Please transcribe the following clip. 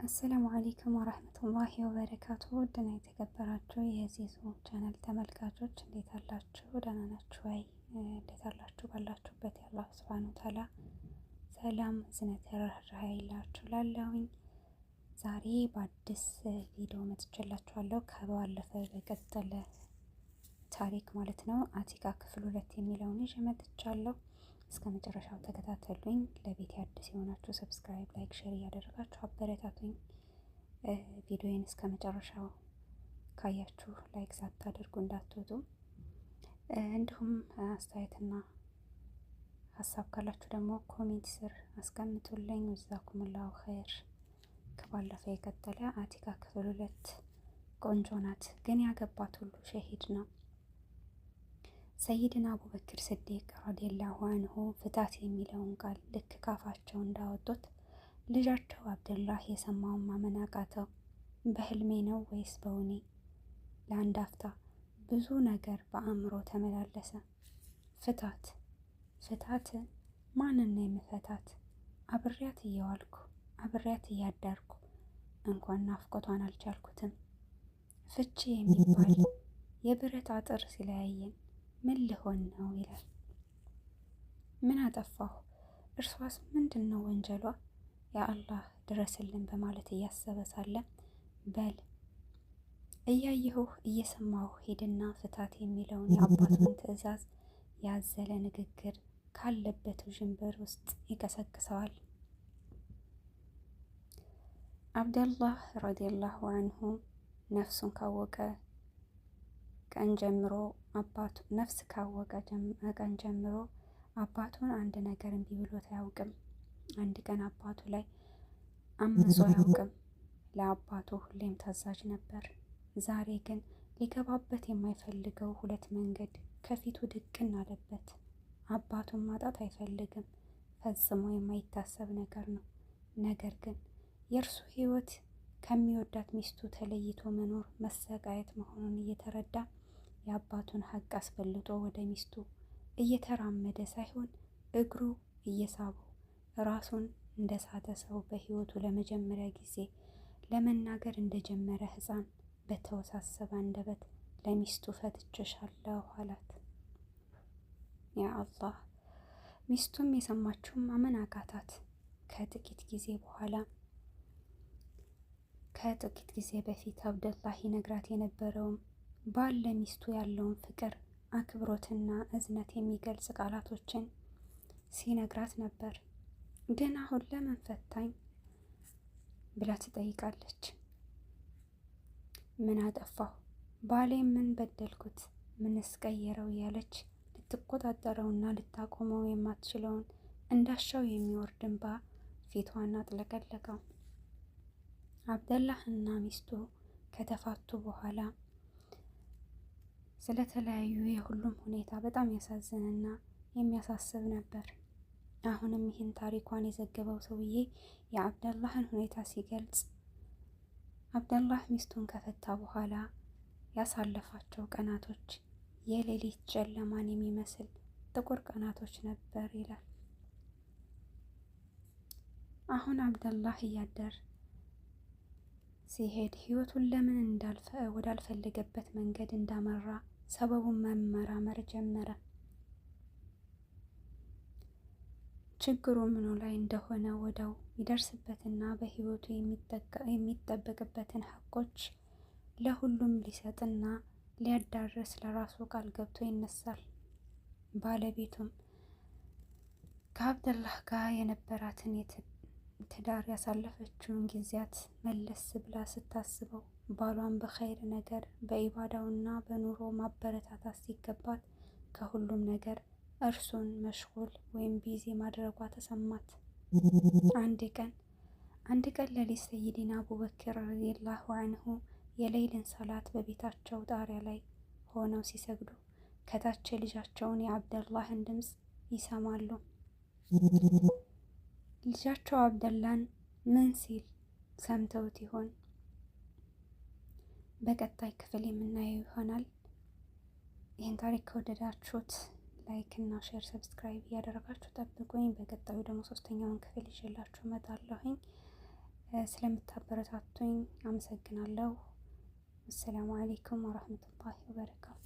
السلام عليكم ورحمة الله وبركاته። ውድና የተከበራችሁ የዚዙ ቻናል ተመልካቾች እንዴት አላችሁ? ደህና ናችሁ ወይ? እንዴት አላችሁ? ባላችሁበት የአላህ سبحانه وتعالى ሰላም እዝነት ርህራሄ ይላችሁ ላለሁኝ ዛሬ በአዲስ ቪዲዮ መጥቼላችኋለሁ። ከባለፈ በቀጠለ ታሪክ ማለት ነው። አቲካ ክፍል 2 የሚለውን ይዤ መጥቻለሁ። እስከ መጨረሻው ተከታተሉኝ። ለቤት አዲስ የሆናችሁ subscribe፣ like፣ share እያደረጋችሁ አበረታቱኝ። ቪዲዮዬን እስከ መጨረሻው ካያችሁ like ሳታደርጉ እንዳትወጡ፣ እንዲሁም አስተያየትና ሀሳብ ካላችሁ ደግሞ comment ስር አስቀምጡልኝ። جزاكم الله خير። ከባለፈው የቀጠለ አቲካ ክፍል 2። ቆንጆ ናት፣ ግን ያገባት ሁሉ ሸሂድ ነው። ሰይድና አቡበክር ስዲቅ رضي الله عنه ፍታት የሚለውን ቃል ልክ ካፋቸው እንዳወጡት ልጃቸው አብደላህ የሰማውን ማመን አቃተው። በህልሜ ነው ወይስ በውኔ? ለአንድ አፍታ ብዙ ነገር በአእምሮ ተመላለሰ። ፍታት ፍታት፣ ማንን ነው የምፈታት? አብሬያት እየዋልኩ አብሬያት እያዳርኩ እንኳን ናፍቆቷን አልቻልኩትም። ፍቺ የሚባል የብረት አጥር ሲለያየን ምን ልሆን ነው ይላል። ምን አጠፋሁ? እርሷስ ምንድን ነው ወንጀሏ? ያ አላህ ድረስልን በማለት እያሰበ ሳለ በል እያየሁህ እየሰማሁ ሂድና ፍታት የሚለውን የአባቱን ትዕዛዝ ያዘለ ንግግር ካለበት ውዥንብር ውስጥ ይቀሰቅሰዋል። አብደላህ رضي الله عنه ነፍሱን ካወቀ ቀን ጀምሮ አባቱ ነፍስ ካወቀ ቀን ጀምሮ አባቱን አንድ ነገር እምቢ ብሎት አያውቅም። አንድ ቀን አባቱ ላይ አምጾ አያውቅም። ለአባቱ ሁሌም ታዛዥ ነበር። ዛሬ ግን ሊገባበት የማይፈልገው ሁለት መንገድ ከፊቱ ድቅን አለበት። አባቱን ማጣት አይፈልግም። ፈጽሞ የማይታሰብ ነገር ነው። ነገር ግን የእርሱ ሕይወት ከሚወዳት ሚስቱ ተለይቶ መኖር መሰቃየት መሆኑን እየተረዳ የአባቱን ሀቅ አስበልጦ ወደ ሚስቱ እየተራመደ ሳይሆን እግሩ እየሳበው ራሱን እንደሳተ ሰው በሕይወቱ ለመጀመሪያ ጊዜ ለመናገር እንደጀመረ ሕፃን በተወሳሰበ አንደበት ለሚስቱ ፈትቼሻለሁ አላት። ያ አላህ! ሚስቱም የሰማችውን ማመን አቃታት። ከጥቂት ጊዜ በኋላ ከጥቂት ጊዜ በፊት አብደላህ ይነግራት የነበረውም ባል ለሚስቱ ያለውን ፍቅር፣ አክብሮትና እዝነት የሚገልጽ ቃላቶችን ሲነግራት ነበር። ግን አሁን ለምን ፈታኝ ብላ ትጠይቃለች። ምን አጠፋሁ? ባሌ ምን በደልኩት? ምንስ ቀየረው? እያለች ልትቆጣጠረውና ልታቆመው የማትችለውን እንዳሻው የሚወርድ እንባ ፊቷን አጥለቀለቀው። አብደላህ እና ሚስቱ ከተፋቱ በኋላ ስለተለያዩ የሁሉም ሁኔታ በጣም ያሳዝንና የሚያሳስብ ነበር። አሁንም ይህን ታሪኳን የዘገበው ሰውዬ የአብደላህን ሁኔታ ሲገልጽ አብደላህ ሚስቱን ከፈታ በኋላ ያሳለፋቸው ቀናቶች የሌሊት ጨለማን የሚመስል ጥቁር ቀናቶች ነበር ይላል። አሁን አብደላህ እያደር ሲሄድ ህይወቱን ለምን ወዳልፈለገበት መንገድ እንዳመራ ሰበቡን መመራመር ጀመረ። ችግሩ ምኑ ላይ እንደሆነ ወዲያው ይደርስበትና በህይወቱ የሚጠበቅበትን ሀቆች ለሁሉም ሊሰጥና ሊያዳርስ ለራሱ ቃል ገብቶ ይነሳል። ባለቤቱም ከአብደላህ ጋር የነበራትን ትዳር ያሳለፈችውን ጊዜያት መለስ ብላ ስታስበው ባሏን በኸይር ነገር በኢባዳውና በኑሮ ማበረታታት ሲገባት ከሁሉም ነገር እርሱን مشغول ወይም busy ማድረጓ ተሰማት። አንድ ቀን አንድ ቀን ሌሊት ሰይዲና አቡበክር رضي الله عنه የሌይልን ሰላት በቤታቸው ጣሪያ ላይ ሆነው ሲሰግዱ ከታች የልጃቸውን የአብደላህን ድምፅ ይሰማሉ። ልጃቸው አብደላን ምን ሲል ሰምተውት ይሆን? በቀጣይ ክፍል የምናየው ይሆናል። ይህን ታሪክ ከወደዳችሁት like እና share፣ subscribe እያደረጋችሁ ጠብቁኝ። በቀጣዩ ደግሞ ሶስተኛውን ክፍል ይዤላችሁ እመጣለሁኝ። ስለምታበረታቱኝ አመሰግናለሁ። አሰላሙ አለይኩም ወረህመቱላሂ ወበረካቱ።